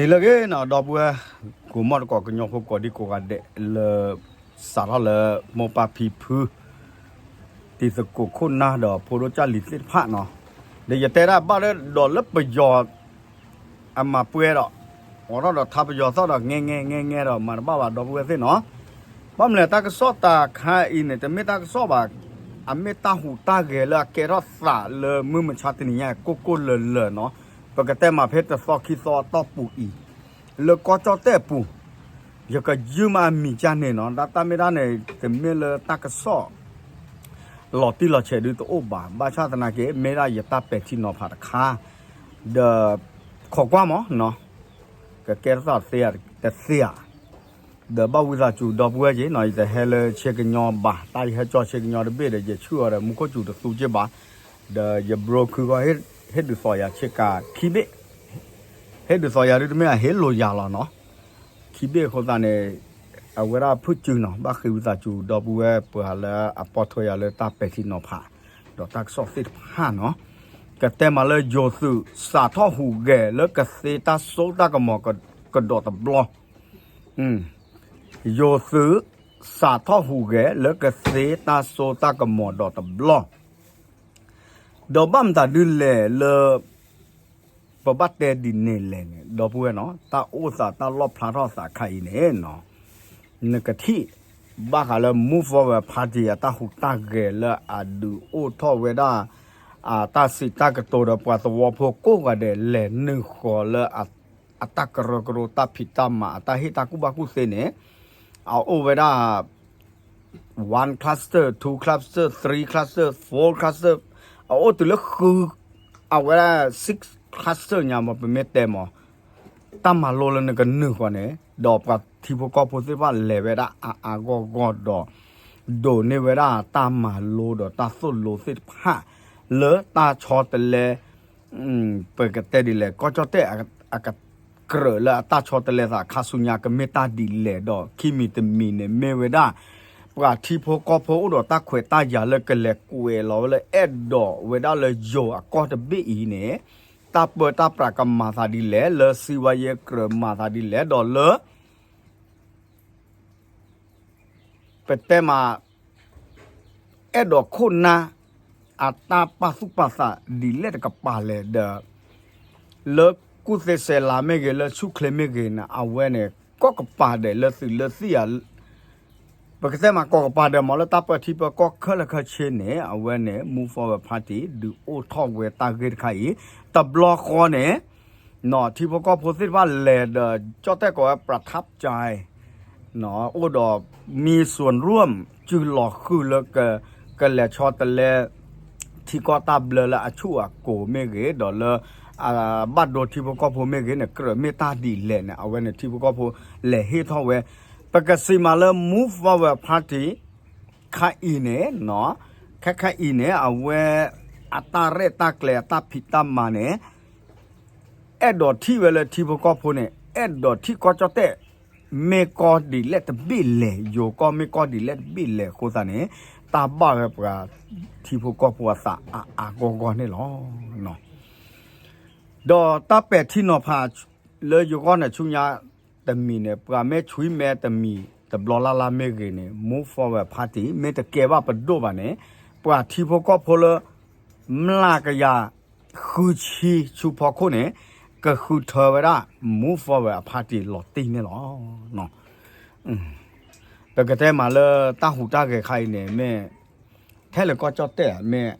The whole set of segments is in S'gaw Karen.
ဟ့ၣ်လၢအဂ့ၤနီၤ ဒီပုၢ်ဝဲၢ် ကိးမီၢ်တကိး ကညီဖိကိးဒံကိးဂၤဒဲးလၢ စးထီၣ်လၢမိၢ်ပၢ်ဖံဖု တံၤသကိးခိၣ်နၢ်ဒီးဖိဒိၣ်ကၢ်လံၤသ့ၣ်တဖၣ်နီၤ, ဒီးယတဲဒၣ်ဘၣ်လၢဒီးလၢပယီၤ အမၤပှဲၤဒီး အိးထီၣ်ဒီးထါပယီၤသီၣ်ဒီး ငဲငဲငဲငဲဒီး မၤတဘၣ်ဘၣ် ဒီပုၢ်ဝဲၢ်သ့ၣ်နီၤ, ဘၣ်မနုၤလဲၣ် တၢ်ကစီၣ်တခါအံၤန့ၣ် တမ့ၢ်တၢ်ကစီၣ်ဘၣ်, အမ့ၢ်တၢ်ဟူးတၢ်ဂဲၤလၢအကဲထီၣ်သးလၢမုၢ်မဆါတနံၤညါ ကိၢ်ကိၢ်လၢၤလၢၤနီၤ, ပကတဲမးဖဲတသီခံသီအတီၢ်ပူၤအံၤ လၢကီၢ်ကၠီၣ်တဲၣ်အပူၤ, ယကယုၢ်မးအမံၤကၢ်န့ၣ်နီၤ, တၢ်တၢ်မ့ၢ်တၢ်န့ၣ် တမ့ၢ်လၢတၢ်ကစီၣ် လီၤတံၢ်လီၤဆဲးဒုတအိၣ်ဘၣ်, ဘၣ်ဆၣ်သနာ်က့ မ့ၢ်ဒၣ်ယတၢ်ပဲာ်ထံနီၤဖးတခါ, ဒီး ခိးကွၢ်မးနီၤ, ကကဲထီၣ်သးသ့ဧါတသ့ဧါ, ဒီးဘၣ်ဝံသးစူၤ ဒီပုၢ်ဝဲၢ်က့ၤနီၤ, ယတဟဲလၢဆ့ကညီဘၣ်, တၢ်ယဟဲကၠီဆ့ကညီတဘ့ၣ်ဒီး ယဆူၣ်အီၤဒီး မူခိၣ်စူၤတသူက့ၤဘၣ်, ဒီးယဘြိခံဂီၢ် ဟ့ၣ်ဒုးသီၣ်ယၤဆ့ကၤခံဘ့ၣ်, ဟ့ၣ်ဒုးသီၣ်ယၤဒုတမ့ၢ် အဟ့ၣ်လိာ်ယၤလီၤနီၤ, ခံဘ့ၣ်အဃိသတးန့ၣ် အဝဲဒၣ်ဖုၣ်စုနီၤ, ဘၣ်ဃ့ဝံသးစူၤ ဒီပုၢ်ဝဲၢ်ပှၤလၢအပိာ်ထွဲယၤလၢတၢ်ပဲာ်ထံနီၤဖး ဒီးတၢ်ကစီၣ်သ့ၣ်တဖၣ်နီၤ, ကတဲမးလၢယိၤသုး စးထီၣ်ဟူးဂဲၤလၢကသ့တၢ်စိတၢ်ကမီၤကဒီးတဘျီ, ယိၤသုး စးထီၣ်ဟူးဂဲၤလၢကသ့တၢ်စိတၢ်ကမီၤဒီးတဘျီ, ဒီးဘၣ်မတၤဒုလဲၣ်လၢ ပဘၣ်တဲဒ်န့ၣ်လဲၣ်န့ၣ် ဒီပုၢ်ဝဲၢ်နီၤ, တၢ်အိၣ်သးတၢ်လီၣ်ဖျါထီၣ်သးခါအံၤန့ၣ်နီၤ, နကထံၣ်ဘၣ်ဃးလၢ Move Forward Party အတၢ်ဟူးတၢ်ဂဲၤလၢအဒုးအိၣ်ထီၣ်ဝဲဒၣ် အတၢ်စံးတၢ်ကတိၤဒီးပှၤသဝီဖိကိးဂၤဒဲး လဲၤနုာ်ဃီၤလၢအတၢ်ကရၢကရိ တၢ်ဖံးတၢ်မၤ အတၢ်ဟ့ၣ်တၢ်ကူၣ်ဘၣ်ကူၣ်သ့န့ၣ် အအိၣ်ဝဲဒၣ် one cluster, two cluster, three cluster, four cluster, အအိၣ်တုၤလၢဃု, အဝဲဒၣ် six cluster ညါမး ပမ့ၢ်တဲမး, တၢ်မၤလိလၢနကနုာ်ဃီၤန့ၣ် ဒီးပှၤထံဖိကီၢ်ဖိသ့ၣ်တဖၣ်လဲၤဝဲဒၣ်အါအါဂီၢ်ဂီၢ်ဒီး ဒိးန့ၢ်ဝဲဒၣ်တၢ်မၤလိဒီးတၢ်သိၣ်လိသ့ၣ်တဖၣ် လၢတၢ်ဆီတလဲ ပကတဲဒ်လဲၣ် ကီၢ်ကၠီၣ်တဲၣ်အကကြၢးလၢအတၢ်ဆီတလဲသးခါဆူညါ ကမ့ၢ်တၢ်ဒ်လဲၣ်ဒီး ခံမံၤတမံၤန့ၣ် မ့ၢ်ဝဲဒၣ် ပှၤထံဖိကီၢ်ဖိအိၣ်ဒီးတၢ်ခွဲးတၢ်ယာ်လၢကလဲၤကွဲးလီၤဝဲလၢအဲၣ်ဒိးဝဲဒၣ်လၢယိၤအကီၢ်တဘ့ၣ်အံၤန့ၣ် တၢ်ပၢတၢ်ပြးကမၤသးဒ်လဲၣ် လၢစံးဝါယဲကြၢးမၤသးဒ်လဲၣ် ဒီးလၢ ပတဲမး အဲၣ်ဒိးခိၣ်နၢ် အတၢ်ပာ်သူၣ်ပာ်သးဒ်လဲၣ်တကပၤလဲၣ်ဒီး လၢကူၣ်သ့ဆဲးလၤမ့ၢ်ဂ့ၤ လၢဆူၣ်ချ့မ့ၢ်ဂ့ၤန့ၣ် အဝဲန့ၣ် ကိးကပၤဒဲးလၢသုးလၢသံၣ်ဧါ ပကတဲမးကိးကပၤဒဲးမး လၢတၢ်ပၢထံပၢကီၢ်ခဲလၢာ်ခဲဆ့န့ၣ် အဝဲန့ၣ် Move Forward Party ဒုးအိၣ်ထီၣ်ဝဲတၢ်ဂ့ၢ်တခါအံၤ တဘျီဃီန့ၣ် ထံဖိကီၢ်ဖိသ့ၣ်တဖၣ်လဲၤဒီး ကၠီၣ်တဲၣ်ကိးဝဲ ပြထပ်ကြိုင် အိၣ်ဒီး မံၤစွန်ရွမ် စုလီၤဃုာ်လၢ ကလဲၤဆီတလဲ ထံကီၢ်တၢ်ဘျၢလၢအဆူၣ်အကိၤမ့ၢ်ဂ့ၤ ဒီးလၢ ဘၣ်ဒိထံဖိကီၢ်ဖိမ့ၢ်ဂ့ၤန့ၣ် ကြၢးမ့ၢ်တၢ်ဒ်လဲၣ်န့ၣ် အဝဲန့ၣ်ထံဖိကီၢ်ဖိလဲၤဟ့ၣ်ထီၣ်ဝဲ ပကစံးမးလၢ Move Forward Party ခါအံၤန့ၣ် ခဲခါအံၤန့ၣ် အဝဲ အတၢ်ရဲၣ်တၢ်ကျဲၤအတၢ်ဖံးတၢ်မၤန့ၣ် အဲၣ်ဒိးထံၣ်ဝဲလၢထံဖိကီၢ်ဖိန့ၣ် အဲၣ်ဒိးထံၣ်ကီၢ်ကၠီၣ်တဲၣ် မ့ၢ်ကီၢ်ဒ်လဲၣ်တဘ့ၣ်လဲၣ် ယိၤကီၢ်မ့ၢ်ကီၢ်ဒ်လဲၣ်တဘ့ၣ်လဲၣ်အဃိသတးန့ၣ် တၢ်ဘၣ်ဝဲပှၤထံဖိကီၢ်ဖိအသးအါအါဂီၢ်ဂီၢ်န့ၣ်လီၤ. ဒီးတၢ်ပဲာ်ထံနီၤဖး လၢယဂီၢ်န့ၣ်ဆူညါတမံၤန့ၣ် ပှၤမ့ၢ်ဆွံမဲတမံၤ တဘျီလၢ်လၢ်မ့ၢ်ဂ့ၤန့ၣ် Move Forward Party မ့ၢ်တကဲဘၣ်ပဒိၣ်ဘၣ်န့ၣ် ပှၤထံဖိကီၢ်ဖိလၢ မျးကယၤဃုဆံဆူဖီခိၣ်န့ၣ် ကဃုထၢဝဲဒၣ် Move Forward Party လီၤတံၢ်န့ၣ်လီၤ. ပကတဲမးလၢတၢ်ဟူးတၢ်ဂဲၤခါအံၤန့ၣ် မ့ၢ် ထဲလၢကီၢ်ကၠီၣ်တဲၣ် မ့ၢ်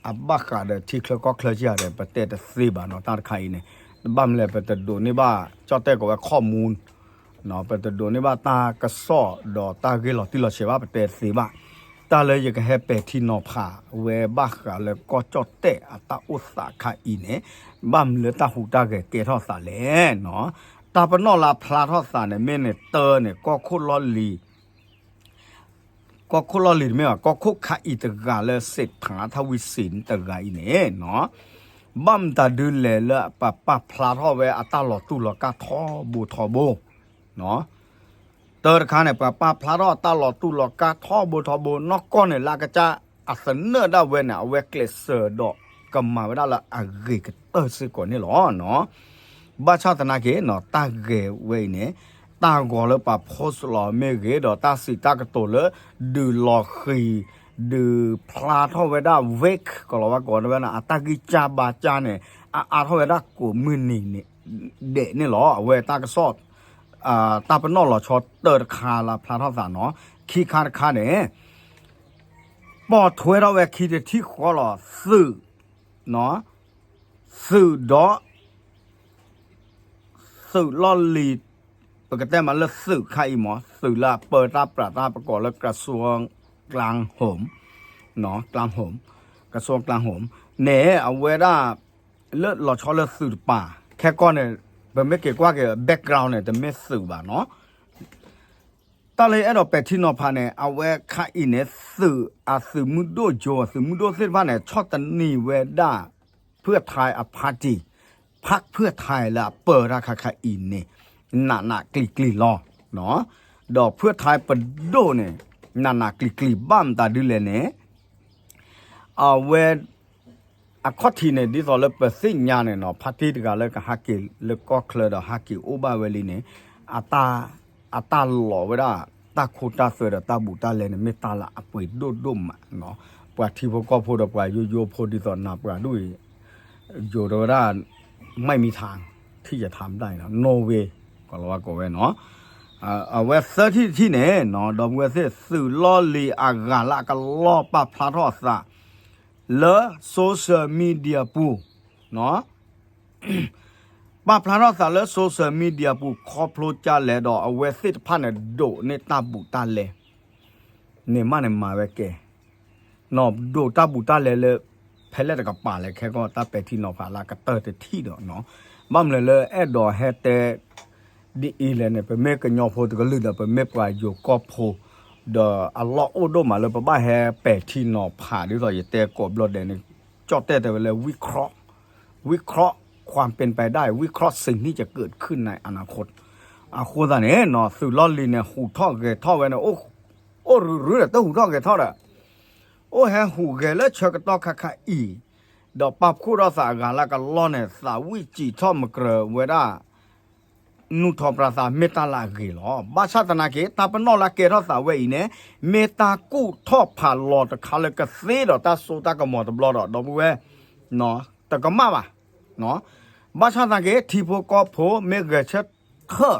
အဘၣ်ဃးဒီးထံချၢကီၢ်ချၢကဒီး ပတဲတသ့ဘၣ်နီၤ တၢ်တခါအံၤန့ၣ် ဘၣ်မနုၤလဲၣ် ပတဒိးန့ၢ်ဘၣ် ကၠီၣ်တဲၣ်ကိးဝဲ ข้อมูล ပတဒိးန့ၢ်ဘၣ်တၢ်ကစီၣ်ဒီးတၢ်ဂ့ၢ်လီၤတံၢ်လီၤဆဲးဘၣ် ပတဲသ့ဘၣ်. တၢ်လၢယကဟဲပဲာ်ထံနီၤဖးဝဲဘၣ်ဃးလၢကီၢ်ကၠီၣ်တဲၣ်အတၢ်အိၣ်သးခါအံၤန့ၣ် ဘၣ်မနုၤလၢတၢ်ဟူးတၢ်ဂဲၤကဲထီၣ်သးလဲၣ်နီၤ. တၢ်ပနီၣ်လၢဖျါထီၣ်သးန့ၣ် မ့ၢ်န့ၣ်တၢ်န့ၣ် ကီၢ်ခိၣ်လီၢ်လံၤ ကီၢ်ခိၣ်လီၢ်လံၤတမ့ၢ်ဘၣ် ကီၢ်ခိၣ်ခါအံၤတဂၤလၢ စ့းထၣ်ထဝံစံတဂၤအံၤန့ၣ် ဘၣ်မတၤဒုလဲၣ်လၢပှၤပာ်ဖျါထီၣ်ဝဲအတၢ်လီၤတူၢ်လီၤကာ်ထီဘိထီဘိ တၢ်တခါန့ၣ် ပှၤပာ်ဖျါထီၣ်အတၢ်လီၤတူၢ်လီၤကာ်ထီဘိထီဘိ နီၢ်ကီၢ်န့ၣ် လၢအကစၢ်အသနၢၣ်ဒၣ်ဝဲန့ၣ် အဝဲကျဲးစၢးဒီးကမၤဝဲဒၣ်လၢအဂ့ၤကတၢၢ်စ့ၢ်ကီးန့ၣ်လီၤ. ဘၣ်ဆၣ်သနာ်က့နီၤ တၢ်ဂဲၤဝဲအံၤန့ၣ် တၢ်ဂီၤလၢပှၤ post လီၤမ့ၢ်ဂ့ၤ ဒီးတၢ်စံးတၢ်ကတိၤလၢ ဒုးလီၤဃံၤ ဒုးဖျါထီၣ်ဝဲဒၣ် vague ကီၤလၤဝါကိးဝဲဒၣ် အတၢ်ဂံၢ်စၢ်ဘါစၢ်န့ၣ် အါအါထီၣ်ဝဲဒၣ်ကိးမုၢ်နံၤန့ၣ် ဒဲးန့ၣ်လီၤ. အဝဲတၢ်ကစီၣ် တၢ်ပနီၣ်လီၤဆီတၢတခါလၢဖျါထီၣ်သးနီၤ ခံခါတခါန့ၣ် ပိာ်ထွဲထီၣ်ဝဲခံတထံၣ်ဃီလီၤ သုး သုးဒီး သုးလီၢ်လံၤ ပကတဲမးလၢသုးခါအံၤမး သုးလၢအပၢတၢ်ပြးတၢ်ပကိးလၢ กระทรวงกลาโหม กลาโหม กระทรวงกลาโหม န့ၣ် အဝဲဒၣ် လၢလီၤဆီလၢသုးတပၤ ခဲကီၢ်န့ၣ် ပမ့ၢ်က့ၤကွၢ်က့ၤ background န့ၣ် တမ့ၢ်သုးဘၣ်နီၤ တၢ်လၢအဲၣ်ဒိးပဲာ်ထံနီၤဖးန့ၣ် အဝဲခါအံၤန့ၣ် သုးအသုးမုၢ်ဒိၣ် ယိၤအသုးမုၢ်ဒိၣ်သ့ၣ်တဖၣ်န့ၣ် ဆီၣ်သနံးဝဲဒၣ် ဖုၣ်ထါအ party ဖၣ်ဖုၣ်ထါလၢအပၢတၢ်ခါခါအံၤန့ၣ် နးနးကျံၤကျံၤလီၤ. ဒီးဖုၣ်ထါပဒိၣ်န့ၣ် နးနးကျံၤကျံၤဘၣ်မတၤဒ်လဲၣ်န့ၣ် အဝဲ အခီၣ်ထံးန့ၣ် ဒ်သိးလၢပသ့ၣ်ညါန့ၣ်နီၤ ဖါတံၢ်တဂၤလၢကဟးက့ၤလၢကီၢ်ချၢဒီးဟးက့ၤအိၣ်ဘၣ်ဝဲလံန့ၣ် အတၢ် အတၢ်လီၤဝဲဒၣ် တၢ်ခိတၢ်သွဲဒီးတၢ်ဘူးတၢ်လဲန့ၣ် မ့ၢ်တၢ်လၢအပှ့ၤဒိၣ်ဒိၣ်မးနီၤ ပှၤထံဖိကီၢ်ဖိဒီးပှၤယိယိဖိဒ်သိးနၤပှၤဒိၣ်အံၤ ယိၤတဲဝဲဒၣ် မိုက်မံထါ ထံၣ်ယထါမတၢ်အံၤနီၤ Norway ကီၤလၤဝါကိးဝဲနီၤ အဝဲသၢထံၣ်တထံၣ်န့ၣ်နီၤ ဒီပုၢ်ဝဲၢ်သ့ၣ် သုးလီၢ်လံၤအဂၤလၢအကလီၢ်ပာ်ဖျါထီၣ်အသး လၢ social media ပူၤ ပာ်ဖျါထီၣ်သးလၢ social media ပူၤ ခီဖျိကၢ်လဲၣ်ဒီး အဝဲသ့ၣ်တဖၣ်န့ၣ် ဒိးန့ၢ်တၢ်ဘူးတၢ်လဲ န့ၣ်မးန့ၣ်မၤဝဲကဲ ဒိးတၢ်ဘူးတၢ်လဲလၢ ဖဲလဲၣ်တကပၤလဲၣ် ခဲကီၢ်တၢ်ပဲာ်ထံနီၤဖးလၢအကတၢၢ်တထံၣ်ဒီးနီၤ ဘၣ်မနုၤလၢအဲၣ်ဒိးဟဲတဲ ဒ်အံၤလဲၣ်န့ၣ် ပမ့ၢ်ကညီဖိတကလုာ်ဒီး ပမ့ၢ်ပှၤယိၤကီၢ်ဖိ ဒီးအလီၢ်အိၣ်ဒိၣ်မးလၢပဘၣ်ဟဲပဲာ်ထံနီၤဖး ဒ်သိးယတဲကိးဘျီဒဲးန့ၣ် ကၠီၣ်တဲၣ်တဲဝဲလၢ ဝံၣ်ခရီၣ် ဝံၣ်ခရီၣ် ความเป็นไปได้ ဝံၣ်ခရီၣ် สิ่งที่จะเกิดขึ้นในอนาคต အဃိသတးန့ၣ်နီၤ သုးလီၢ်လံၤန့ၣ် ဟူးထီၣ်ဂဲၤထီၣ်ဝဲန့ၣ် အိၣ်ရူၤရူၤဒီး တဟူးထီၣ်ဂဲၤထီၣ်ဒီး အိၣ်ဟဲဟူးဂဲၤလၢဆၢကတီၢ်ခါခါအံၤ ဒီးပာ်ဖှိၣ်ထီၣ်သးအဂၤလၢကလီၢ်န့ၣ် သးဝံၣ်စံးထီၣ်မကြၢးဝဲဒၣ် နူၢ်ထီၣ်ပြးသးမ့ၢ်တၢ်လၢအဂ့ၤလီၤ. ဘၣ်ဆၣ်သနာ်က့ တၢ်ပနီၣ်လၢကဲထီၣ်သးဝဲအံၤန့ၣ် မ့ၢ်တၢ်ကူၣ်ထီၣ်ဖးလီၤတခါလၢကသ့ဒီးတၢ်စိတၢ်ကမီၤတဘျီဒီး ဒီပုၢ်ဝဲၢ် တကမၣ်ဘၣ်. ဘၣ်ဆၣ်သနာ်က့ ထံဖိကီၢ်ဖိမ့ၢ်ဂဲၤဆၢထၢၣ်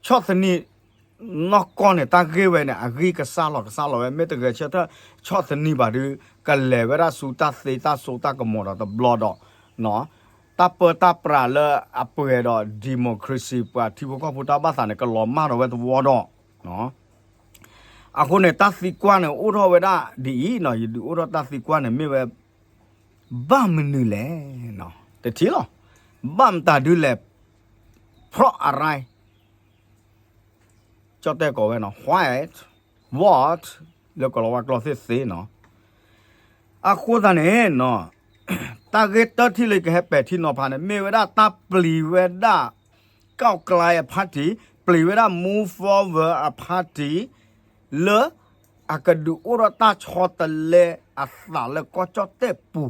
ဆီၣ်သနံး နီၢ်ကီၢ်န့ၣ် တၢ်ဂ့ၢ်ဝဲန့ၣ် အဂံၢ်ကစှၤလီၤကစှၤလီၤဝဲ မ့ၢ်တဂဲၤဆၢထၢၣ် ဆီၣ်သနံးဘၣ်ဒီး ကလဲၤဝဲဒၣ်ဆူတၢ်သ့တၢ်စိတၢ်ကမီၤဒီးတဘျီဒီး တၢ်ပၢတၢ်ပြးလၢအပှဲၤဒီး democracy ပှၤထံဖိကီၢ်ဖိတၢ်ဘၣ်သးန့ၣ် ကလီၤမၢ်ဒီးဝဲသဝီဒီး အဃိန့ၣ် တၢ်သံကွၢ်န့ၣ် အိၣ်ထီၣ်ဝဲဒၣ်ဒ်အံၤနီၤ ယဒုးအိၣ်ထီၣ်တၢ်သံကွၢ်န့ၣ်မ့ၢ်ဝဲ ဘၣ်မနုၤလဲၣ် တထံၣ်လီၤ ဘၣ်မတၤဒုလဲၣ် เพราะอะไร ကၠီၣ်တဲၣ်ကိးဝဲနီၤ why what လၢကီၤလၤဝါကျိာ်သ့ၣ်သ့နီၤ အဃိသတးန့ၣ်နီၤ တၢ်ဂ့ၢ်တၢထံၣ်လၢယကဟဲပဲာ်ထံနီၤဖးန့ၣ် မ့ၢ်ဝဲဒၣ်တၢ်ပျံၤဝဲဒၣ် ก้าวไกล အ party ပျံၤဝဲဒၣ် Move Forward အ party လၢအကဒုးအိၣ်ထီၣ်တၢ်ဆီတလဲအသးလၢကီၢ်ကၠီၣ်တဲၣ်ပူၤ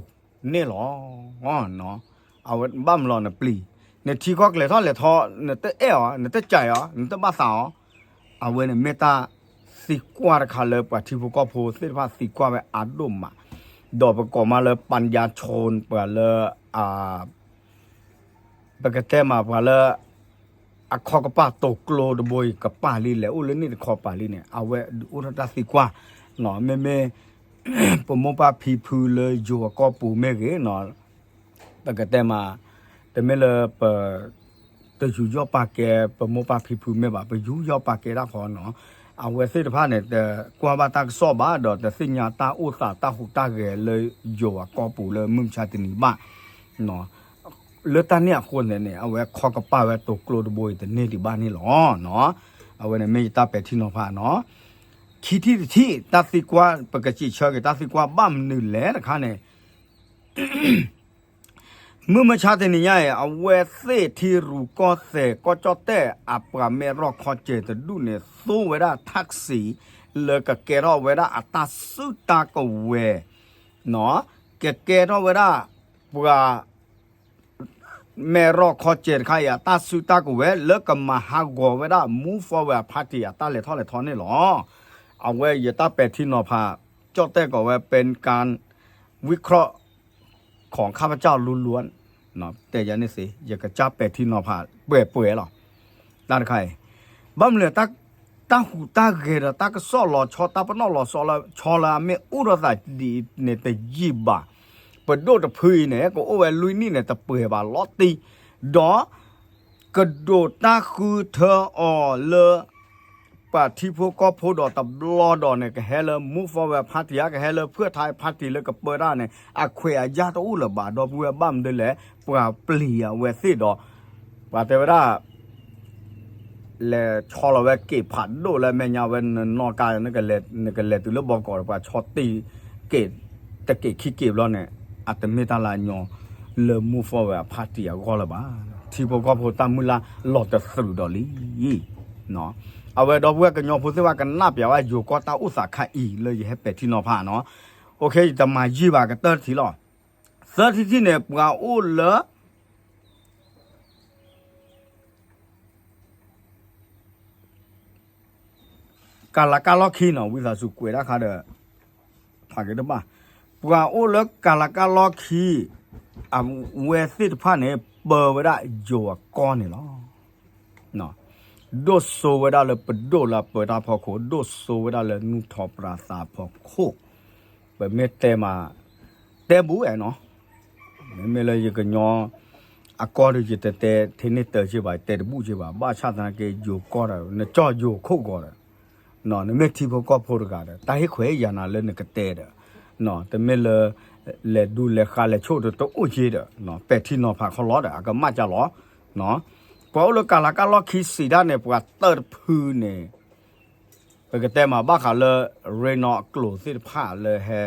န့ၣ်လီၤ. အဝဲဘၣ်မနုၤလီၤနပျံၤ နထံကီၢ်ကျဲၤထီၣ်လဲၤထီၣ် နတအဲၣ်အီၤ နတကးအီၤ နတဘၣ်သးအီၤ အဝဲန့ၣ်မ့ၢ်တၢ်သံကွၢ်တခါလၢပှၤထံဖိကီၢ်ဖိသ့ၣ်တဖၣ်သံကွၢ်ဝဲအါဒိၣ်မး ဒီးပကိးမးလၢ ปัญญาชน ပှၤလၢ ပကတဲမးပှၤလၢ အခီၣ်ကပၤတိာ်ကျိတဘိအံၤ ကပာ်လံလဲၣ် အိၣ်လၢန့ၣ်တခီပာ်လံန့ၣ် အဝဲဒုးအိၣ်ထီၣ်တၢ်သံကွၢ် မ့မ့ၢ် ပမိၢ်ပၢ်ဖံဖုလၢယိၤအကီၢ်ပူၤမ့ၢ်ဂ့ၤနီၤ ပကတဲမး တမ့ၢ်လၢပ တယူးယီၣ်ပာ်ကဲ ပမိၢ်ပၢ်ဖံဖုမ့ၢ်ဘၣ် ပယူးယီၣ်ပာ်ကဲတၢ်ဃီနီၤ အဝဲသ့ၣ်တဖၣ်န့ၣ် တကွၢ်ဘၣ်တၢ်ကစီၣ်ဘၣ် ဒီးတသ့ၣ်ညါတၢ်အိၣ်သးတၢ်ဟူးတၢ်ဂဲၤလၢယိၤအကီၢ်ပူၤလၢမုၢ်မဆါတနံၤဘၣ် လၢတၢ်န့ၣ်အဃိန့ၣ်န့ၣ် အဝဲခီၣ်ကပၤဝဲတိာ်ကျိတဘိအံၤတန့ၢ်ဒံးဘၣ်န့ၣ်လီၤ. အဝဲန့ၣ်မ့ၢ်ယတၢ်ပဲာ်ထံနီၤဖးနီၤ ခံထံၣ်တထံၣ် တၢ်သံကွၢ် ပကစံးဆၢက့ၤတၢ်သံကွၢ်ဘၣ်မနုၤလဲၣ်တခါန့ၣ် မုၢ်မဆါတနံၤညါအံၤ အဝဲသ့ၣ်ထံရူၢ်ကီၢ်သဲး ကီၢ်ကၠီၣ်တဲၣ် အပှၤမဲာ်ရီၢ်ခီစဲၤတဒူၣ်န့ၣ် သူဝဲဒၣ် taxi လၢကကဲထီၣ်ဝဲဒၣ်အတၢ်စုတၢ်ကဝဲၤ ကကဲထီၣ်ဝဲဒၣ် ပှၤ မဲၢ်ရီၣ်ခီစဲးတခါအံၤ အတၢ်စုတၢ်ကဝဲၤလၢကမၤဟးဂီၤဝဲဒၣ် Move Forward Party အတၢ်လဲၤထီၣ်လဲၤထီန့ၣ်လီၤ. အဝဲယတၢ်ပဲာ်ထံနီၤဖး ကၠီၣ်တဲၣ်ကီးဝဲ เป็นการวิเคราะห์ ของข้าพเจ้าล้วนๆ တဲယၤန့ၣ်သ့ ယကစၢ်ပဲာ်ထံနီၤဖးပှဲၤပှဲၤလီၤ. တၢ်တခါအံၤ ဘၣ်မနုၤလဲၣ် တၢ်ဟူးတၢ်ဂဲၤဒီးတၢ်ကစီၣ်လီၤဆီ တၢ်ပနီၣ်လီၤဆီလၢ ဆီလၢအမ့ၢ်အိၣ်ဒီးသးဒ်အံၤန့ၣ်တယံာ်ဘၣ်. ပဒိၣ်တဖုအံၤန့ၣ် ကအိၣ်ဝဲလွံၢ်နံၣ်န့ၣ် တပှဲၤဘၣ်လီၤတံၢ်, ဒီး ကဒိးတၢ်ဃုထၢအီၤလၢ ပှၤထံဖိကီၢ်ဖိဒီးတဘျီဒီးန့ၣ် ကဟဲလၢ Move Forward Party ဧါ ကဟဲလၢဖုၣ်ထါ party လၢကပၢတၢ်န့ၣ် အခွဲးအယာ်တအိၣ်လၢၤဘၣ် ဒီပုၢ်ဝဲၢ် ဘၣ်မနုၤလဲၣ် ပှၤပျံၤအဝဲသ့ၣ်ဒီး ပှၤတဲဝဲဒၣ် လဲၤဆီလီၤဝဲက့ၤဖးဒိၣ်လၢမဲာ်ညါဝဲ နနီၢ်ကါ နကလဲၤတုၤလၢဘီကီး ပှၤဆီတံၢ်က့ၤ တက့ၤခံက့ၤဘျီန့ၣ် အတမ့ၢ်တၢ်လၢအညီလၢ Move Forward Party အဂီၢ်လၢၤဘၣ်. ထံဖိကီၢ်ဖိတၢ်မုၢ်လၢ်လီၤတသရူးဒီးလံ. အဝဲဒီပုၢ်ဝဲၢ်ကညီဖိသ့ၣ်တဖၣ်ကနၣ်ပျးဝဲယိၤကီၢ်တၢ်အိၣ်သးခါအံၤလၢယဟဲပဲာ်ထံနီၤဖးနီၤ. အိၣ်ခ့ ယတမၤယံာ်ဘၣ်ကတၢၢ်ထံလီၤ. သၢထံၣ်တထံၣ်န့ၣ် ပှၤအိၣ်လၢ ကၤလၤကါလီၢ်ခံနီၤ ဝံသးစူၤကွဲးတၢ်ခါဒီး ဖးက့ၤတဘၣ်, ပှၤအိၣ်လၢကၤလၤကါလီၢ်ခံ အဝဲသ့ၣ်တဖၣ်န့ၣ် ပၢဝဲဒၣ်ယိၤအကီၢ်န့ၣ်လီၤ. ဒိၣ်စိဝဲဒၣ်လၢပဒိၣ်လၢအပၢတၢ်ဖီခိၣ်, ဒိၣ်စိဝဲဒၣ်လၢနူၢ်ထီၣ်ပြးသးဖီခိၣ်, ပမ့ၢ်တဲမး တဲဘူးအဲၣ်နီၤ, မ့မ့ၢ်လၢယကညီ အကီၢ်ဒီးယတတဲထဲန့ၣ်တၢ်က့ဘၣ်, တဲတဘူၣ်က့ဘၣ်, ဘၣ်ဆၣ်သနာ်က့ ယိၤကီၢ်ဒီး နကၠီၣ်ယိၤခိၣ်ဂီၤဒီး နမ့ၢ်ထံဖိကီၢ်ဖိတဂၤဒီး တၢ်ဟ့ၣ်ခွဲးဟ့ၣ်ယာ်နၤလၢနကတဲဒီး တမ့ၢ်လၢ လဲၤဒူလဲၤဃါလဲၤဆိၣ်ဒီးတအိၣ်က့ဒီး ပဲာ်ထံနီၤဖးခီလီၤဒီး အကမၣ်ကၢ်လီၤ. ပှၤအိၣ်လၢကၤလၤကါလီၢ်ခံစံးဒၣ်န့ၣ် ပှၤသၢတဖုန့ၣ် ပကတဲမးဘၣ်ဃးလၢ ရ့နီၣ်အကျိၤသ့ၣ်တဖၣ်လၢဟဲ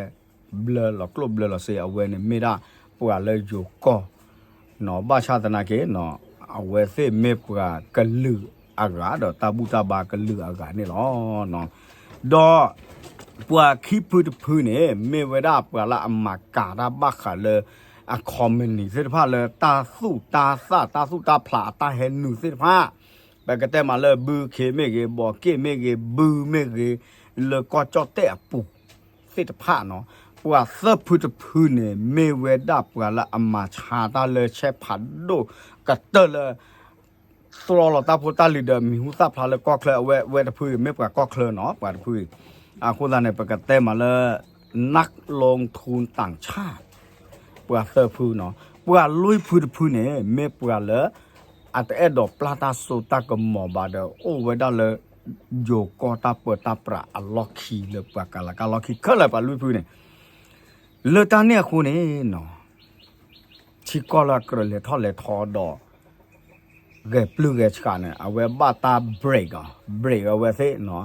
ဘျၢလီၤကျိၣ်ဘျၢလီၤစ့ အဝဲန့ၣ်မ့ၢ်ဒၣ်ပှၤလၢယိၤကီၢ် ဘၣ်ဆၣ်သနာ်က့ အဝဲသ့ၣ်မ့ၢ်ပှၤကလုာ်အဂၤဒီးတၢ်ဘူၣ်တၢ်ဘါကလုာ်အဂၤန့ၣ်လီၤ. ဒီးပှၤခံဖုတဖုန့ၣ် မ့ၢ်ဝဲဒၣ်ပှၤလၢအမၤကၤတၢ်ဘၣ်ဃးလၢ အ company သ့ၣ်တဖၣ်လၢတၢ်သူၣ်တၢ်သၣ် တၢ်သူၣ်တၢ်ဖျးအတၢ်ဟဲနုာ်သ့ၣ်တဖၣ် ပကတဲမးလၢ ဘုခ့မ့ၢ်ဂ့ၤ, ဘီးက့ၣ်မ့ၢ်ဂ့ၤ, ဘုမ့ၢ်ဂ့ၤ, လၢကီၢ်ကၠီၣ်တဲၣ်အပူၤ သ့ၣ်တဖၣ်နီၤ, ပှၤသၢဖုတဖုန့ၣ် မ့ၢ်ဝဲဒၣ်ပှၤလၢအမၤဆါတၢ်လၢဆဲးဖးဒိၣ်ကတၢၢ်လၢ သြီလီၤတၢ်ဖိတၢ်လံၤဒီးမံၤဟူသၣ်ဖျါလၢကီၢ်ချၢ အဝဲ အဝဲတဖုအံၤ မ့ၢ်ပှၤကီၢ်ချၢနီၤ, ပှၤတဖုအံၤ, အဃိသတးန့ၣ် ပကတဲမးလၢ นักลงทุนต่างชาติ ပှၤသၢဖုနီၤ, ပှၤလွံၢ်ဖုတဖုန့ၣ် မ့ၢ်ပှၤလၢ အတအဲၣ်ဒိးပျၢ်တၢ်စိတၢ်ကမီၤဘၣ်ဒီး အိၣ်ဝဲဒၣ်လၢ ယိၤကီၢ်တၢ်ပၢတၢ်ပြးအလီၢ်ခံလၢပှၤကၤလၤကါလီၢ်ခံခဲလၢာ် ပှၤလွံၢ်ဖုန့ၣ်, လၢတၢ်န့ၣ်အဃိန့ၣ်နီၤ ထံကီၢ်လၢအကြၢးလဲၤထီၣ်လဲၤထီဒီး ဂဲၤပျုၢ်ဂဲၤဆှးန့ၣ် အဝဲဘၣ်တၢ် break အီၤ, break အဝဲသ့ၣ်နီၤ,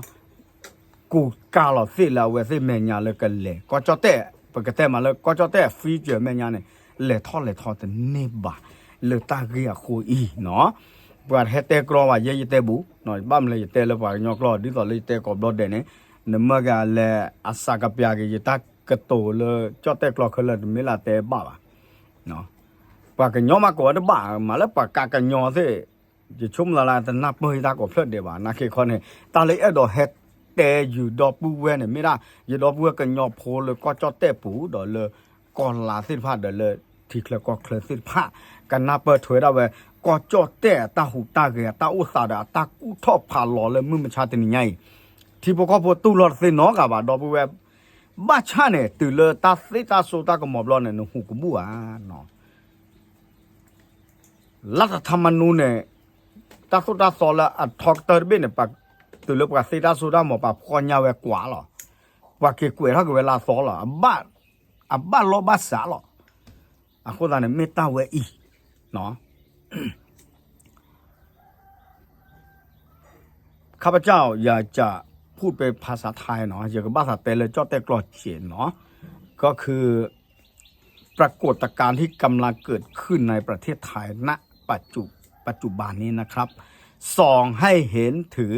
ကူးကါလီၤသ့ၣ်လၢအဝဲသ့ၣ်မဲာ်ညါလၢကလဲၤ ကီၢ်ကၠီၣ်တဲၣ်, ပကတဲမးလၢကီၢ်ကၠီၣ်တဲၣ် future မဲာ်ညါန့ၣ် လဲၤထီၣ်လဲၤထီတန့ၢ်ဘၣ် လၢတၢ်ဂ့ၢ်အဃိအံၤနီၤ, ပှၤတဟဲတဲကြီဘၣ် ယဲယတဲဘူး, ဘၣ်မနုၤလဲၣ် ယတဲလၢပှၤကညီကျိာ် ဒ်သိးလၢယတဲကိးဘျီဒဲးန့ၣ်, နမၢကလဲၤအစးကပျးက့ၤ ယတၢ်ကတိၤလၢကၠီၣ်တဲၣ်ကျိာ်ခဲလၢာ် တမ့ၢ်လၢအတဲဘၣ်ဘၣ် ပှၤကညီမးကိးဝဲတဘၣ် မးလၢပှၤကးကညီသ့ၣ်, ယဆိကမိၣ်လၢတနၢ်ပၢၢ်ယတၢ်ကိးဖျၢၣ်ဒဲးဘၣ် နာ်က့ခီန့ၣ် တၢ်လၢအဲၣ်ဒိးဟဲတဲယုာ်ဒီပုၢ်ဝဲၢ်န့ၣ် မ့ၢ်ဒၣ် ယဒီပုၢ်ဝဲၢ်ကညီဖိလၢကီၢ်ကၠီၣ်တဲၣ်ပူၤ ဒီးလၢကီၢ်လါသ့ၣ်တဖၣ် ဒီးလၢထံချၢကီၢ်ချၢသ့ၣ်တဖၣ် ကနၢ်ပၢၢ်ထွဲဒၣ်ဝဲ ကီၢ်ကၠီၣ်တဲၣ်အတၢ်ဟူးတၢ်ဂဲၤ အတၢ်အိၣ်သးဒီးအတၢ်ကူၣ်ထီၣ်ဖးလီၤလၢမုၢ်မဆါတနံၤညါအံၤ, ထံဖိကီၢ်ဖိတူၢ်လိာ်တသ့နီတဂၤဘၣ် ဒီပုၢ်ဝဲၢ် ဘၣ်ဆၣ်န့ၣ် တုၤလၢတၢ်သ့တၢ်စိတၢ်ကမီၤဘျီန့ၣ် နဟူးကဘူၣ်ဧါနီၤ, လၢတၢ်ထါမနူန့ၣ် တၢ်သိၣ်တၢ်သီလၢအထီကတၢၢ်တဘ့ၣ်န့ၣ် တုၤလၢပှၤသ့တၢ်စိတၢ်ကမီၤ ပှၤဖှီၣ်ညါဝဲကွၢ်လီၤ, ပှၤက့ၤကွဲးထီၣ်က့ၤဝဲလၢအသီလီၤ, အဘၣ်လီၢ်ဘၣ်စးလီၤ, အဃိသတးန့ၣ် မ့ၢ်တၢ်ဝဲအံၤ ข้าพเจ้าอยากจะพูดเป็นภาษาไทยเนาะ ယကဘၣ်သးတဲလၢကၠီၣ်တဲၣ်ကျိာ်စဲးเนาะ ก็คือ ปรากฏการณ์ที่กำลังเกิดขึ้นในประเทศไทยณปัจจุปัจจุบันนี้นะครับ ส่องให้เห็นถึง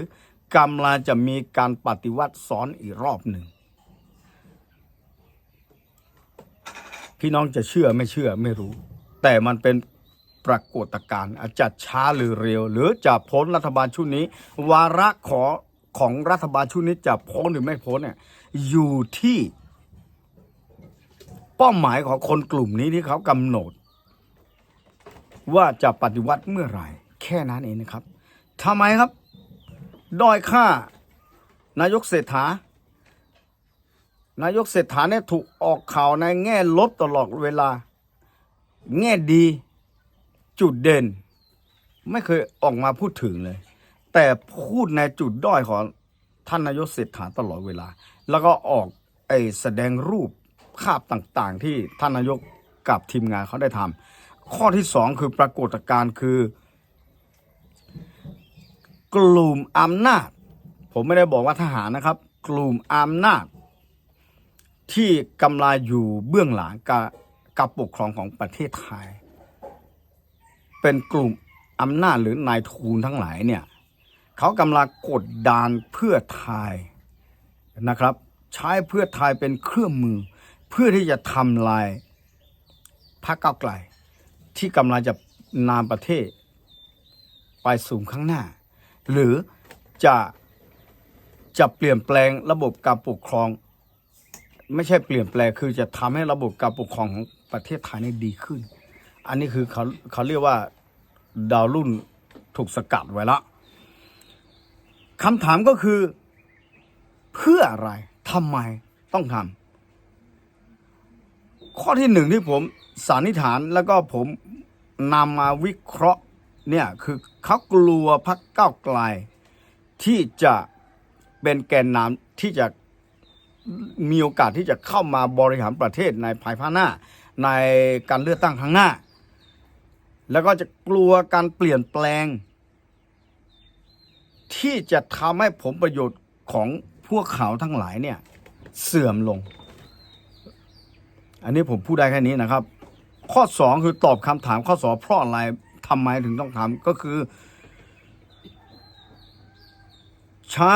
กำลังจะมีการปฏิวัติซ้อนอีกรอบหนึ่ง พี่น้องจะเชื่อไม่เชื่อไม่รู้ แต่มันเป็น ปรากฏการณ์ อาจจะช้าหรือเร็ว หรือจะพ้นรัฐบาลชุดนี้ วาระของ ของรัฐบาลชุดนี้จะพ้นหรือไม่พ้นเนี่ย อยู่ที่ เป้าหมายของคนกลุ่มนี้ที่เขากำหนด ว่าจะปฏิวัติเมื่อไหร่ แค่นั้นเองนะครับ ทำไมครับ ด้อยค่านายกเศรษฐา นายกเศรษฐาเนี่ยถูกออกข่าวในแง่ลบตลอดเวลา แง่ดี จุดเด่น ไม่เคยออกมาพูดถึงเลย แต่พูดในจุดด้อยของท่านนายกเศรษฐาตลอดเวลา แล้วก็ออกไอ้แสดงรูปภาพต่างๆที่ท่านนายกกับทีมงานเขาได้ทำ ข้อที่สองคือปรากฏการณ์คือ กลุ่มอำนาจ ผมไม่ได้บอกว่าทหารนะครับ กลุ่มอำนาจที่กำลังอยู่เบื้องหลังการ การปกครองของประเทศไทย เป็นกลุ่มอำนาจหรือนายทุนทั้งหลายเนี่ย เขากำลังกดดันเพื่อไทยนะครับ ใช้เพื่อไทยเป็นเครื่องมือ เพื่อที่จะทำลายพรรคก้าวไกล ที่กำลังจะนำประเทศไปสู่ข้างหน้า หรือจะ จะเปลี่ยนแปลงระบบการปกครอง ไม่ใช่เปลี่ยนแปลง คือจะทำให้ระบบการปกครองของประเทศไทยนี่ดีขึ้น อันนี้คือเขา เขาเรียกว่าดาวรุ่นถูกสกัดไว้แล้ว คำถามก็คือ เพื่ออะไร ทำไมต้องทำ ข้อที่หนึ่งที่ผมสันนิษฐานแล้วก็ผมนำมาวิเคราะห์เนี่ย คือเขากลัวพรรคก้าวไกล ที่จะเป็นแกนนำที่จะมีโอกาสที่จะเข้ามาบริหารประเทศในภายภาคหน้า ในการเลือกตั้งครั้งหน้า แล้วก็จะกลัวการเปลี่ยนแปลง ที่จะทำให้ผลประโยชน์ของพวกเขาทั้งหลายเนี่ยเสื่อมลง อันนี้ผมพูดได้แค่นี้นะครับ ข้อสองคือตอบคำถามข้อสอง เพราะอะไร ทำไมถึงต้องทำ ก็คือ ใช้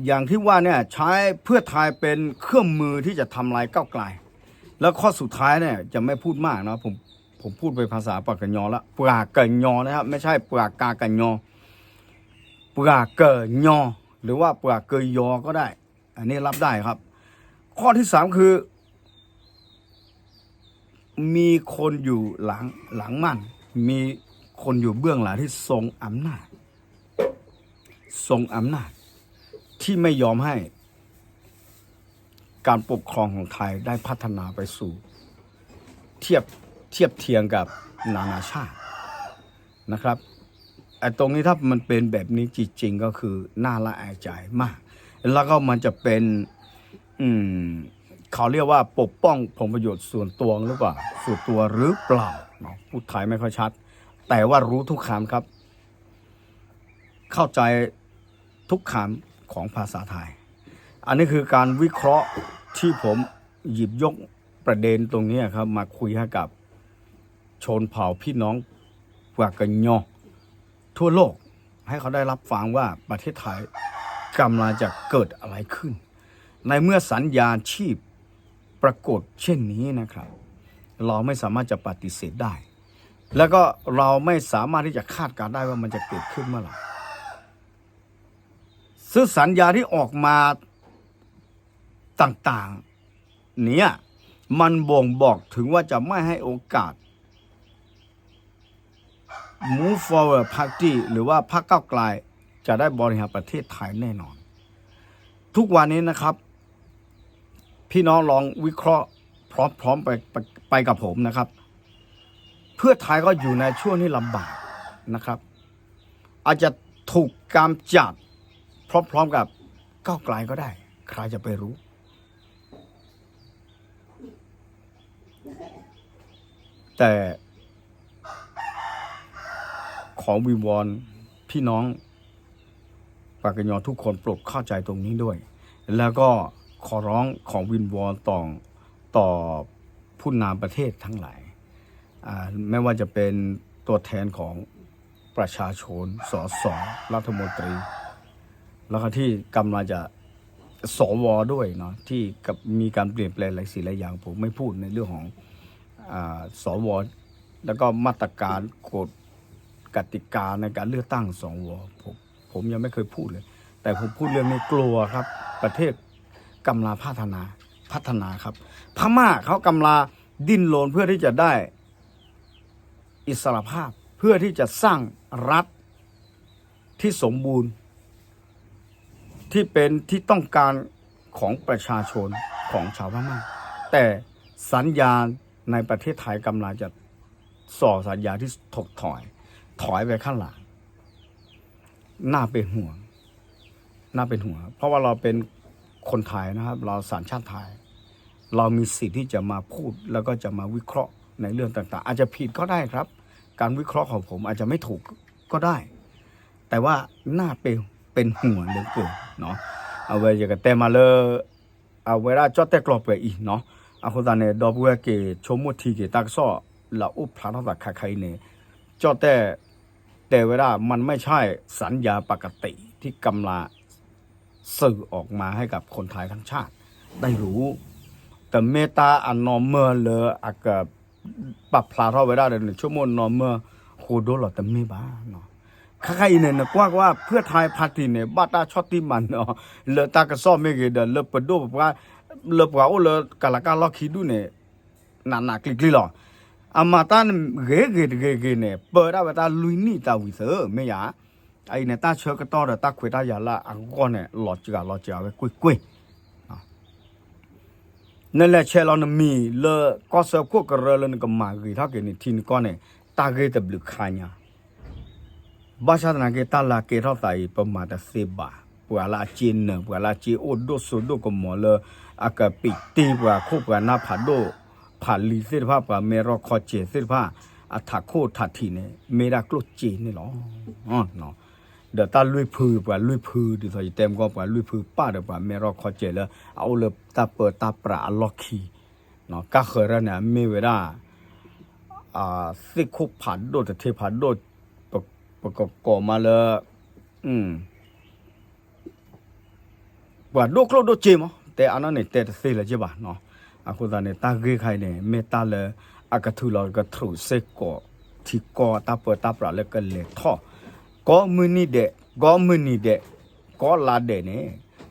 อย่างที่ว่าเนี่ย ใช้เพื่อไทยเป็นเครื่องมือที่จะทำลายก้าวไกล แล้วข้อสุดท้ายเนี่ยจะไม่พูดมากนะ ผม ผมพูดเป็นภาษาปากกยอแล้ว ปากกยอนะครับ ไม่ใช่ปากกากยอ ปากกยอ หรือว่าปากกยอก็ได้ อันนี้รับได้ครับ ข้อที่สามคือ มีคนอยู่หลัง หลังม่าน มีคนอยู่เบื้องหลังที่ทรงอำนาจ ทรงอำนาจ ที่ไม่ยอมให้การปกครองของไทยได้พัฒนาไปสู่ เทียบ เทียบเทียงกับนานาชาตินะครับ ไอ้ตรงนี้ถ้ามันเป็นแบบนี้จริงๆก็คือน่าละอายใจมาก แล้วก็มันจะเป็น อืม เขาเรียกว่าปกป้องผลประโยชน์ส่วนตัวหรือเปล่า ส่วนตัวหรือเปล่าเนาะ พูดไทยไม่ค่อยชัด แต่ว่ารู้ทุกคำครับ เข้าใจทุกคำของภาษาไทย อันนี้คือการวิเคราะห์ที่ผมหยิบยกประเด็นตรงนี้ครับ มาคุยให้กับชนเผ่าพี่น้องปากกยอทั่วโลก ให้เขาได้รับฟังว่าประเทศไทยกำลังจะเกิดอะไรขึ้น ในเมื่อสัญญาณชีพปรากฏเช่นนี้นะครับ เราไม่สามารถจะปฏิเสธได้ แล้วก็เราไม่สามารถที่จะคาดการณ์ได้ว่ามันจะเกิดขึ้นเมื่อไหร่ ซึ่งสัญญาที่ออกมาต่างๆ เนี่ย มันบ่งบอกถึงว่าจะไม่ให้โอกาส Move Forward Party หรือว่าพรรคก้าวไกลจะได้บริหารประเทศไทยแน่นอน ทุกวันนี้นะครับ พี่น้องลองวิเคราะห์พร้อมๆไปไปไปกับผมนะครับ เพื่อไทยก็อยู่ในช่วงที่ลำบากนะครับ อาจจะถูกกำจัดพร้อมๆกับก้าวไกลก็ได้ ใครจะไปรู้ แต่ ขอวิงวอนพี่น้องปากกยอทุกคนโปรดเข้าใจตรงนี้ด้วย แล้วก็ขอร้องขอวิงวอนต่อต่อผู้นำประเทศทั้งหลาย อ่า ไม่ว่าจะเป็นตัวแทนของประชาชน สส รัฐมนตรี แล้วก็ที่กำลังจะ สว ด้วยเนาะ ที่กับมีการเปลี่ยนแปลงหลายสิ่งหลายอย่าง ผมไม่พูดในเรื่องของ อ่า สว แล้วก็มาตรการกฎกติกาในการเลือกตั้ง สว ผม ผมยังไม่เคยพูดเลย แต่ผมพูดเรื่องนี้กลัวครับ ประเทศกำลังพัฒนา พัฒนาครับ พม่าเขากำลังดิ้นรนเพื่อที่จะได้อิสรภาพ เพื่อที่จะสร้างรัฐที่สมบูรณ์ ที่เป็นที่ต้องการของประชาชนของชาวพม่า แต่สัญญาณในประเทศไทยกำลังจะส่อสัญญาณที่ถดถอย ถอยไปข้างหลัง น่าเป็นห่วง น่าเป็นห่วง เพราะว่าเราเป็นคนไทยนะครับ เราสัญชาติไทย เรามีสิทธิ์ที่จะมาพูด แล้วก็จะมาวิเคราะห์ในเรื่องต่างๆ อาจจะผิดก็ได้ครับ การวิเคราะห์ของผมอาจจะไม่ถูกก็ได้ แต่ว่าน่าเป็น เป็นห่วงเหลือเกินเนาะ အဝဲယကတဲမးလၢ အဝဲဒၣ်ကၠီၣ်တဲၣ်ကျိာ်ပှဲၤအံၤနီၤ အဃိသတးန့ၣ် ဒီပုၢ်ဝဲၢ်က့ၤဆိကမိၣ်ထံက့ၤတၢ်ကစီၣ် လၢအိၣ်ဖျါထီၣ်သးခါခါအံၤန့ၣ် ကၠီၣ်တဲၣ်တဲဝဲဒၣ် มันไม่ใช่สัญญาปกติที่กำลังสื่อออกมาให้กับคนไทยทั้งชาติได้รู้ တမ့ၢ်တၢ်အနီၢ်မၢလၢအက ပာ်ဖျါထီၣ်ဝဲဒၣ်ဒီး နဆိကမိၣ်နီၢ်မၢဃိဒိၣ်လီၤ တမ့ၢ်ဘၣ်နီၤ ခါခါအံၤန့ၣ် နကွၢ်ကွၢ် ဖုၣ်ထါဖါတံၣ်န့ၣ် ဘၣ်တၢ်ဆီၣ်တံၢ်မၤနၢၤအီၤ လၢတၢ်ကစီၣ်မ့ၢ်ဂ့ၤဒီး လၢပဒိၣ်ပပှၢ် လၢပှၤအိၣ်လၢကလၤကၢ်လီၢ်ခံဒူၣ်န့ၣ် နးနးကျံၤကျံၤလီၤ အမၤတၢ်ဂ့ၤဂ့ၤတဂ့ၤဂ့ၤန့ၣ် ပၢဒၣ်ဝဲတၢ်လွံၢ်နံၣ်တၢ်ဝံၤသၢ မ့ၢ်ယါ အအံၤန့ၣ် တၢ်ဆၢကတီၢ်ဒီးတၢ်ခွဲးတၢ်ယာ်လၢအဂီၢ်န့ၣ် လီၤစှၤလီၤစှၤဝဲကွ့ၢ်ကွ့ၢ် နလဲၤဆဲးလီၤနမံၤလၢကီၢ်စၢဖှိၣ်ကရၢလၢနကမၤဂ့ၤထီၣ်က့ၤန့ၣ် ထံနကီၢ်န့ၣ် တၢ်ဂ့ၢ်တဘျုးခါညါ ဘၣ်ဆၣ်သနာ်က့ တၢ်လၢကဲထီၣ်သးအံၤ ပမၤတသ့ဘၣ်. ပှၤလၢအစ့နၢၤ ပှၤလၢအစ့အိၣ်ဒိၣ်စိဒိၣ်ကမီၤလၢ အကပံာ်တ့ၢ်ပှၤခိၣ်ပှၤနၢ်ဖးဒိၣ် ဖးလံၤသ့ၣ်တဖၣ် ပှၤမဲထီၣ်ခီစဲးသ့ၣ်တဖၣ် အထးခိၣ်ထးထံးန့ၣ် မ့ၢ်ဒၣ်ကျိၣ်စ့န့ၣ်လီၤ. ဒီးတၢ်လွံၢ်ဖု ပှၤလွံၢ်ဖု ဒ်သိးယတဲမ့ၢ်ကီၢ် ပှၤလွံၢ်ဖုပၢ်ဒီးပှၤမဲထီၣ်ခီစဲးလၢ အအိၣ်လၢတၢ်ပၢတၢ်ပြးအလီၢ်ခံ ကါဃၢၤရၢၢ်န့ၣ် အမ့ၢ်ဝဲဒၣ် သ့ၣ်ခိၣ်ဖးဒိၣ်တထ့ဖးဒိၣ် ပကကိးမးလၢ ပှၤဒိၣ်ကျိၣ်ဒိၣ်စ့မး တဲအါနီၢ်န့ၣ် တဲတသ့လၢၤက့ဘၣ်နီၤ. အဃိသတးန့ၣ် တၢ်ဂ့ၢ်ခါအံၤန့ၣ် မ့ၢ်တၢ်လၢအကထုးလီၤကထုးစ့ၢ်ကီး ထံကီၢ်တၢ်ပၢတၢ်ပြးလၢကလဲၤထီၣ် ကိးမုၢ်နံၤဒဲး ကိးမုၢ်နံၤဒဲး ကိးလါဒဲးန့ၣ်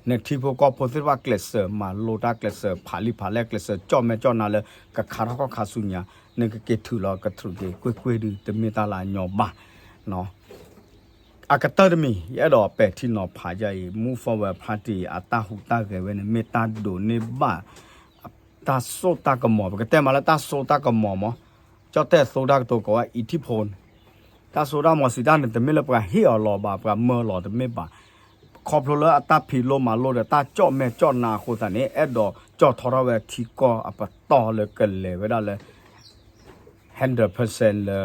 နထံဖိကီၢ်ဖိသ့ၣ်တဖၣ် ကျဲးစၢးမၤလိတၢ် ကျဲးစၢးဖးလံာ်ဖးလဲၢ် ကျဲးစၢးကၠီၣ်မဲာ်ကၠီၣ်နါလၢ ကခါထီၣ်ခီၣ်ခါဆူညါ နကက့ၤထုးလီၤကထုးက့ၤကွ့ၢ်ကွ့ၢ်ဒုး တမ့ၢ်တၢ်လၢအညီဘၣ်နီၤ. အကတၢၢ်တမံၤ ယအဲၣ်ဒိးပဲာ်ထံနီၤဖးယါအံၤ Move Forward Party အတၢ်ဟူးတၢ်ဂဲၤဝဲန့ၣ် မ့ၢ်တၢ်ဒိးန့ၢ်ဘၣ် တၢ်စိတၢ်ကမီၤ ပကတဲမးလၢတၢ်စိတၢ်ကမီၤမး ကၠီၣ်တဲၣ်သိတၢ်ကတိၤကိးဝဲ อิทธิพล တၢ်စိတၢ်ကမီၤစံးတၢ်န့ၣ် တမ့ၢ်လၢပှၤဟ့ၣ်အီၤလီၤဘၣ် ပှၤမၢလီၤတမ့ၢ်ဘၣ်. ခီဖျိလၢအတၢ်ဖံးလိမၤလိဒီးတၢ်ကၠီၣ်မဲာ်ကၠီၣ်နါအဃိသတးန့ၣ် အဲၣ်ဒိးကၠီၣ်ထီထီၣ်ဝဲထံကီၢ်အပတီၢ်လၢကလဲၤဝဲဒၣ်လၢ hundred percent လၢ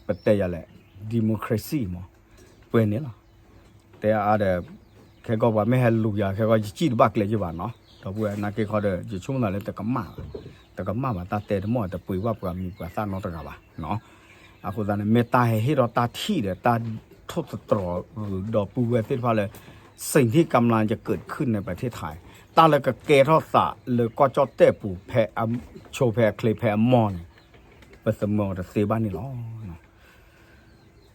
ပတဲယၤလဲၣ် democracy မး ပှဲၤန့ၣ်လီၤ. တဲအါဒီး ခဲကီၢ်ပှၤမ့ၢ်ဟဲလူၤယၤ ခဲကီၢ်ယစံၣ်တဘၣ်ကျဲယဘၣ်နီၤ ဒီပုၢ်ဝဲၢ်နာ်က့ခီဒီး ယဆိကမိၣ်သးလၢတကမၣ်ဘၣ် တကမၣ်ဘၣ်တၢ်တဲတမီၢ် တပှ့ၤဘၣ်ပှၤမံၤပှၤသၣ်နီတဂၤဘၣ်နီၤ. အဃိသတးန့ၣ် မ့ၢ်တၢ်ဟဲဟ့ၣ်ထီၣ်တၢ်ထံၣ်ဒီးတၢ်ထိၣ်သတြီၤဂုၤဒီပုၢ်ဝဲၢ်သ့ၣ်တဖၣ်လၢ စ့ၣ်ထံၣ်ကမျၢၢ်ယကၢးခုၣ်န့ၣ်ပထ့ၣ်ထၣ် တၢ်လၢကကဲထီၣ်သးလၢကီၢ်ကၠီၣ်တဲၣ်ပူၤဖဲအဆိဖဲအချ့ဖဲအမီၢ်န့ၣ် ပသမၢအီၤတသ့ဘၣ်န့ၣ်လီၤ.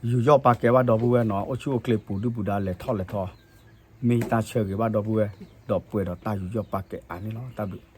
ယူးယီၣ်ပာ်ကဲဘၣ်ဒီပုၢ်ဝဲၢ်နီၤ အိၣ်ဆူၣ်အိၣ်ချ့ပူၤဒုၣ်ပူၤဒါလဲၤထီၣ်လဲၤထီ မ့ၢ်တၢ်ဆၢဂ့ၤဘၣ်ဒီပုၢ်ဝဲၢ် ဒီးပှဲၤဒီးတၢ်ယူးယီၣ်ပာ်ကဲအါန့ၣ်လီၤ. တၢ်ဘျုး